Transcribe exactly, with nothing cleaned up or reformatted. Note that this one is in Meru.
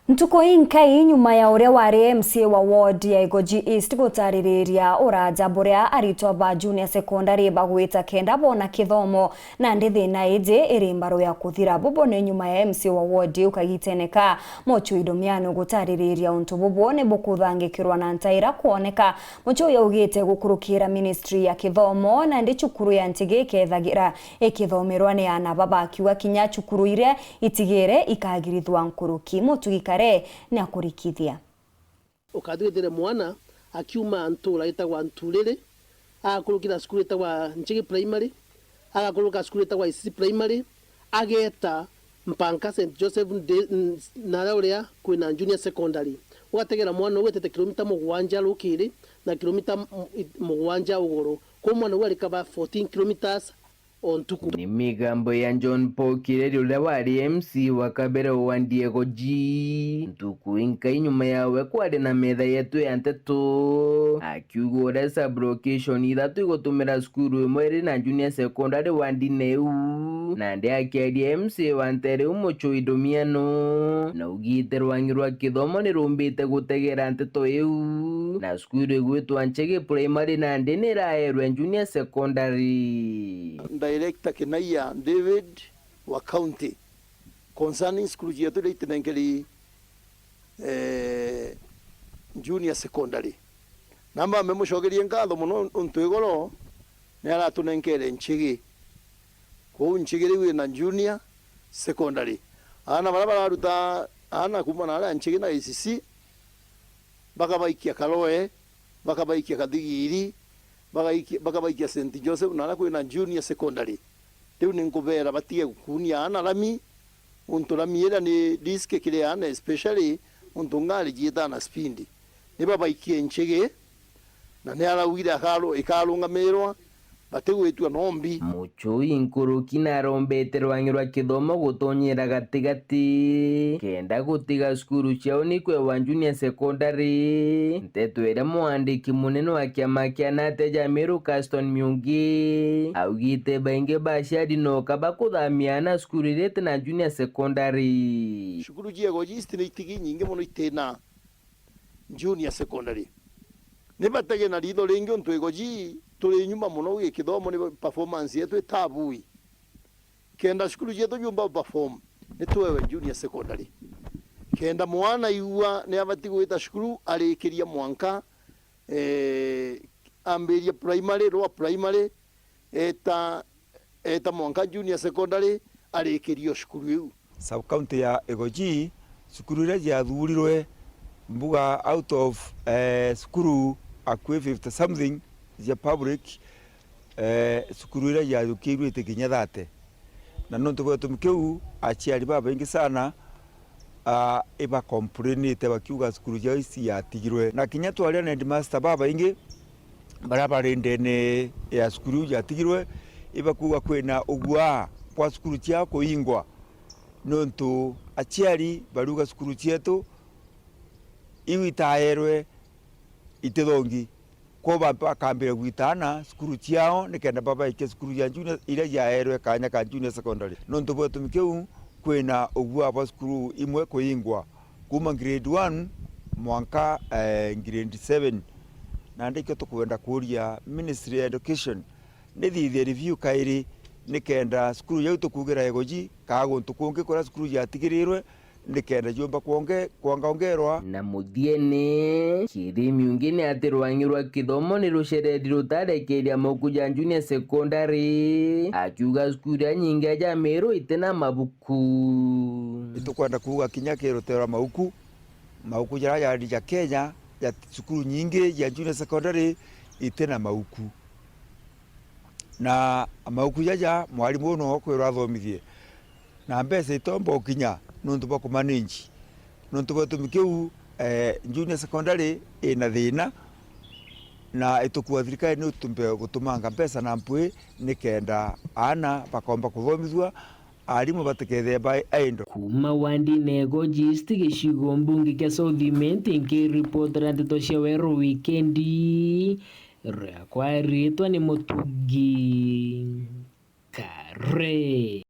Ntuku inkai nyuma ya uria wari M C A wa ward ya Igoji East gutaririria uraja buria aritwa ba junior secondary bagwita kenda bona kithomo, nandi thina iji iri mbaru ya kuthira. Bubu ni nyuma ya M C A wa ward iu kagitene ka Muchui Domiano gutaririria untu bubu ni bukuthangikirwa na ntaira kwoneka. Muchui augite gukurukira ministry ya kithomo, nandi cukuru ya Nchigi ikethagira ikithomerwa ni aana baba, akiuga kinya cukuru iria itigire ikagirithwa nkuruki. Mutugi Kare ni akurikithia. Ukathirithire mwana akiuma ntura itagwa Nturiri, agakurukira cukuru itagwa Nchigi Primary, agakuruka cukuru itagwa Isisi Primary, ageta mpanka Saint Joseph Day, n-, naria uria kwina junior secondary. Ugategera mwana uu etete kilomita mugwanja rukiri na kilomita m-, i-, mugwanja ugoro. Kwou mwana uu arikaba fourteen kilometres o ntuku. Ni migambo ya John Paul Kireri, uria wari M C wa kabere wa Diego G. Ntuku inkai nyuma yawe kwari na metha yetu ya nteto, akiuga uria sub-location ithatu igutumira cukuru imwe iri na junior secondary wandine iu. Nandi akiaria M C wa ntere iu Muchui Domiano, naugite rwangi rwa kithomo ni rumbite gutegera nteto iu, na cukuru igwitwa Nchigi Primary nandi ni iraerwe junior secondary. Director Kinaiya David wa county concerning cukuru cietu iria itinenkeri, eh, junior secondary. Na mbambe mucokerie nkatho mono untu igoro ni aratunenkere Nchigi. Kwou Nchigi riu ina junior secondary. Aana baria bararuta aana kuuma na aria Nchigi na I C C, bakabaikia Kaloe, bakabaikia Kathigiri, bagaikia-, bakabaikia Saint Joseph, na aria kwina junior secondary. Riu ni nkubeera batige gukunia aana rami, untu rami iria ni risk kiri aana, especially untu ngari ciitaga na speed. Ni babaikie Nchigi, na ni araugire akaru-, ikarungamirwa, batigwitua nombi. Muchui nkuruki narombete rwangi rwa kithomo gutonyera gatigati, kenda gutiga cukuru ciao ni kwewa junior secondary. Nteto iria mwandiki munene wa kiama kia Nate ja Meru, Caston Miungi, augite baingi ba aciari noka bakuthamia aana cukuru iria iti na junior secondary. Cukuru cia Igoji East ni itigi nyingi mono itina junior secondary. Ni batege na ritho ringi untu Igoji turi nyuma mono gi kithomo, ni performance yetu itabui. Kenda cukuru cietu ciumba perform, ni twewe junior secondary. Kenda mwana igua ni abati gwita cukuru arikiria mwanka, eh, ambiria primary, lower primary, eta, eta mwanka junior secondary, arikirie o cukuru iu. Sub-county ya Igoji, cukuru iria ciathurirwe mbuga out of, eh, cukuru akui fifty something cia public, eh, cukuru iria ciajukiirue iti kinya thate. Na nontu bwa gitumi kiu, aciari babaingi sana, ah, ibakomplainite bakiuga cukuru ciao ici yatigirwe. Na kinya twaria na headmaster babaingi baria bari ndene ya cukuru iu yatigirwe, ibakuuga kwina uguaa bwa cukuru ciao kuingwa, nontu aciari bariuga cukuru cietu iu itaerwe itithongi. Kwou ba-, bakambire gwita aana cukuru ciao nikenda babaikie cukuru cia junior iria ciaerwe kanya ka junior secondary. Nontu bwa gitumi kiu, kwina uguaa bwa cukuru imwe kuingwa kuuma grade one mwanka, eh, grade seven. Nandi ikio tukwenda kuuria Ministry ya Education, nithithie review kairi nikenda cukuru jau tukuugira Igoji kaa guntu kungi kuria cukuru ciatigirirwe nikenda ciumba kwonge-, kwongaongerwa. Na muthiene, Kirimi ungi ni ati rwangi rwa kithomo ni rucereri rutarekeria mauku ja junior secondary, akiuga cukuru iria nyingi aja Meru itina mabuku. Itukwenda kuuga kinya ki rutero rwa mauku, mauku jaria jari ja Kenya ja cukuru nyingi ja junior secondary itina mauku. Na mauku jaja mwarimu uu no okwirwa athomithie. Na mbeca itomba ukinya nontu bwa kumanage. Nontu bwa gitumi kiu, eh, junior secondary ina thina, na itukua thirikari ni utumbe gutumanga mbeca na mpwi nikenda aana bakomba kuthomithua, arimu batikethire ba idle. Kuuma wandine Igoji East, gicigo mbunge kia South Imenti, nkiripotera ndeto cia Weru Wikendi, riakwa riitwa ni Mutugi Kare.